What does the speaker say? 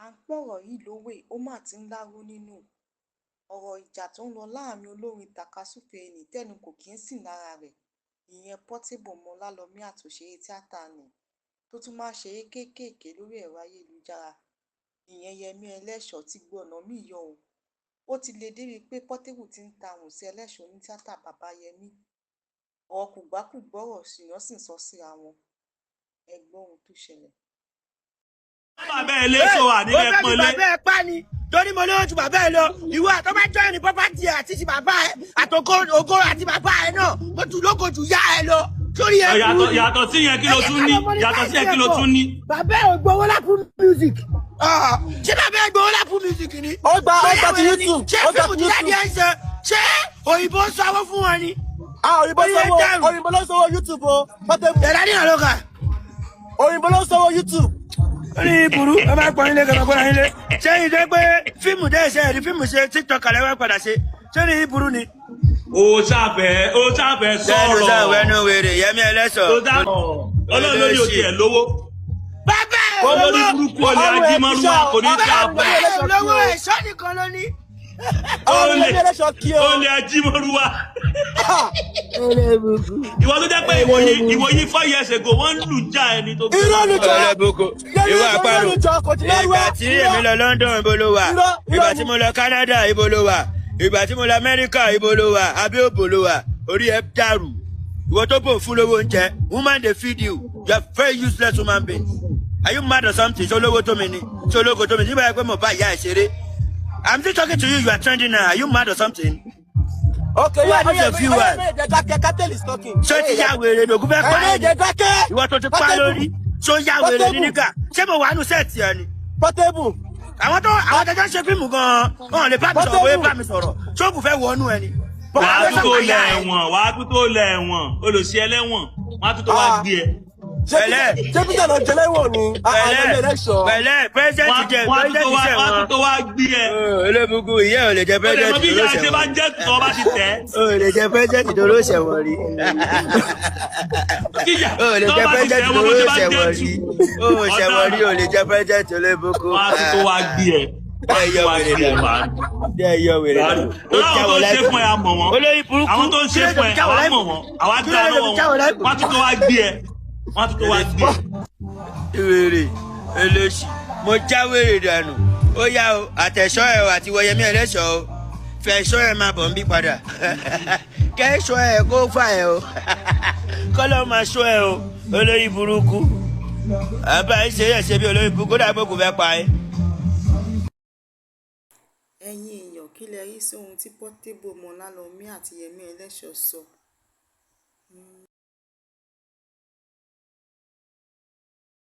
À ń pọ̀rọ̀ yìí lówe, ó mà ti ń láró nínú. Ọ̀rọ̀ ìjà tó ń lọ láàrin olórin tàkasúfèé nni tẹ́nu kò kì í sìn lára rẹ̀, ìyẹn Portable ọmọ Ọlálọmí àti òṣèré tíátà nni tó tún máa ń ṣeré kéékèèké lórí ẹ̀rọ ayélujára, ìyẹn Yẹmi Eléṣọ̀, ti gbọ̀nà míì yọ ọ́. Ó ti le débìí pé Portable ti ń tahùn sí Eléṣọ̀ onítìátà bàbá Yẹmi. Ọ̀rọ̀ kòbákùngbé ọ̀rọ̀ sì náà sì ń sọ síra wọn. Ẹ gbọ́ ohun tó ṣẹlẹ̀. Bàbá ẹ lé tó wà nílẹ̀ Ó fẹ́ fi pọ́nlé. Bàbá ẹ pa ni, torí mo lówó ju bàbá ẹ lọ. Ìwọ àtọ́ bá join ní property àti ti bàbá ẹ àtòkò ògo àti bàbá ẹ náà, mo tún lóko jù yá ẹ lọ sórí ẹ burú Yàtọ̀ ni. Yàtọ̀ sí yẹn, kí ló tún ní? Yàtọ̀ sí yẹn, kí ló tún ní? Bàbá ẹ ò gbowó l'Apple Music. Ah, ṣé bàbá ẹ gbowó l'Apple Music ni? Ó gba ti YouTube. Ṣé Ó gba fíìmù ti tí daddy YouTube. ẹ ń ṣe, ṣé òyìnbó ń sanwó fún wọn ni? Ah, òyìnbó Orí ẹ sanwó dàrú. Òyìnbó ló sanwó YouTube o, Portable. Yàrá ní àlọ́kà. Òyìnbó ló sanwó YouTube. Ó ní burú, ẹ máa pọn ilé kẹfà pọn ilé sẹ́yìn tó pé fíìmù dẹ́ ṣe ẹ̀rí fíìmù ṣe TikTok alẹ́ wá padà ṣe. Ṣé ní burú ni? Ó ṣàfẹ́ Sẹ́nu sọ̀rọ̀. sáwẹ́nu wèrè Yẹmí Ẹlẹ́sọ̀. Ó ṣàfẹ́ Ọlọ́run lórí òkè ẹ̀ lówó. Bàbá ẹ̀ Olórí lówó. burúkú olè Ọrùn ẹ ti ajímọ́rúwá ṣá o. kò ní Bàbá já ẹ̀ lówó, ẹ̀ṣọ́ nìkan ló ní. Ọrùn Olè Yẹmí Ẹlẹ́ṣọ̀ kí o. Olè ajímọ́rúwá. Ìwọ tó jẹ́ pé ìwòyí 4 years ago, wọ́n ń lù já ẹni tó gbé. Irọ́ ni jọ. Ọlọ́bùkún Yẹmí ìwọ Ẹlẹ́ṣọ̀ àparò. irọ́ ni jọ, kò tí mẹ́rù Ìgbà ẹ̀. tí èmi lọ London, ibo ló wà? Irọ́, irọ́ Ìgbà ni. tí mo lọ Canada, ibo ló wà? Ìgbà tí mo lọ Amẹ́ríkà, ibo ló wà? Abẹ́ òbò ló wà. Orí ẹ dàrú. Ìwọ tó bò fún lówó oúnjẹ, woman dey feed you. You are very useless human being. Are you mad or something? Ṣé olówó tó mi ni? Ṣé ológo tó mi nígbà yẹn pé mo bá ìyá ẹ ṣeré? I'm still talking to you. You are trending now. Are you mad or something? Okay, Who are these your viewers? Ẹ dákẹ́, Cartel is talking. Ṣé ti ya wèrè lògùn fẹ́ pa Ẹ ẹ́ ni? jẹ́ dákẹ́. Ìwọ tó ti pa lórí, ṣó ya wèrè ní níkà? Ṣé mo wà nù set ẹ ni? Portable. Àwọn tó jọ ń ṣe fíìmù gan-an, wọn lè bá mi sọ̀rọ̀ bóyá bá mi sọ̀rọ̀. Ṣóògùn fẹ́ wọnú ẹ ni? Wàá tún tó lẹ̀ ẹ̀wọ̀n, wàá tún tó lẹ̀ ẹ̀wọ̀n, olùsí ẹlẹ́wọ̀n, wàá tún tó wá Ah. gbé ẹ. Pẹ̀lẹ́. Ṣé Peter lọ jẹ lẹ́wọ̀n ni? Pẹ̀lẹ́. Yẹmí Ẹlẹ́ṣọ̀. Pẹ̀lẹ́, president jẹ Wàá tún president tó wá jẹ wàá wọn. tún tó wá gbé ẹ. Olóbùkún ìyá ò lè jẹ Ó lè mọ president bí tó ìyá ṣe bá ṣẹ̀wọ̀n. jẹ́ tó bá ti tẹ̀. Ó lè jẹ president tó ló ṣẹ̀wọ̀n rí. Kíyà Ó lè tó jẹ bá ti president tẹ̀ tó wọ́n bó ló ṣe bá jẹ́ ṣẹ̀wọ̀n tù. rí. Ó ṣẹ̀wọ̀n rí, ò lè jẹ president, olóbùkún. Wàá tún tó wá gbé ẹ. Wàá Ẹ tún yọ tó wá wèrè gbé ẹ dànù. màá. Ẹ yọ wèrè dànù. Ó Àwọn tó jáwọ́ ń ṣe láìpẹ́. fún ẹ, a mọ̀ wọ́n. Olórí burúkú. Àwọn tó ń ṣe fún ẹ, àwa mọ̀ wọ́n. Àwa dá lọ́wọ́ wọn. Wọ́n tún tó wá gbé ẹ. Wọ́n tún tó wá gbé ẹ. Wèrè olóṣì, mo já wèrè dànù. Ó yá o, àtẹ̀sọ́ ẹ̀ o àti wọ̀yẹmí Ẹlẹ́ṣọ̀ o, fẹ̀ṣọ́ ẹ̀ máa bọ̀ ń bí padà, kẹ́ṣọ́ ẹ̀ kó fà ẹ̀ o, kọ́lọ́ máa ṣọ́ ẹ̀ o. Olórí burúkú àbá ẹ̀ ṣe ẹ̀ ṣe bí olórí burúkú dàbò kò fẹ́ pa ẹ́. Ẹ̀yin èèyàn, kí lẹ rí sí ohun tí Portable ọmọ Ọlálọmí àti Yẹmi Eléṣọ̀ sọ?